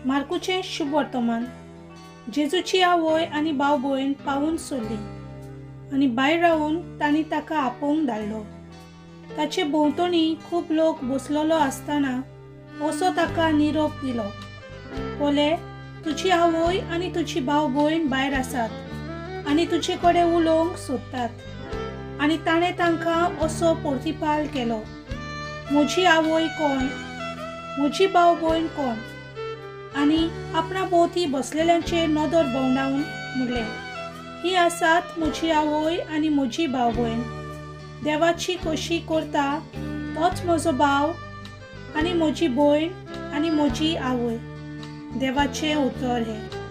मार्कूचें शुभवर्तमान. जेजूची आवय आनी भाव भयण पावून सोडली आनी भायर रावन तांणी ताका आपोवंक धाडलो. ताचे भोंवतणी खूब लोक बसलेलो आसतना असो ताका निरोप दिलो, पळय, तुजी आवय आनी तुजी भाव भयण भायर आसात आनी तुजे कडेन उलोवंक सोदतात. आनी ताणें तांकां असो प्रतिपाल केलो, म्हजी आवय कोण, म्हजी भाव भयण कोण? आनी आपणा भोंवती बसलेल्यांचेर नदर भोंवडावन म्हणलें, ही आसात म्हजी आवय आनी म्हजी भाव भयण. देवाची खोशी करता तोच म्हजो भाव आनी म्हजी भयण आनी म्हजी आवय. देवाचें उतर हें.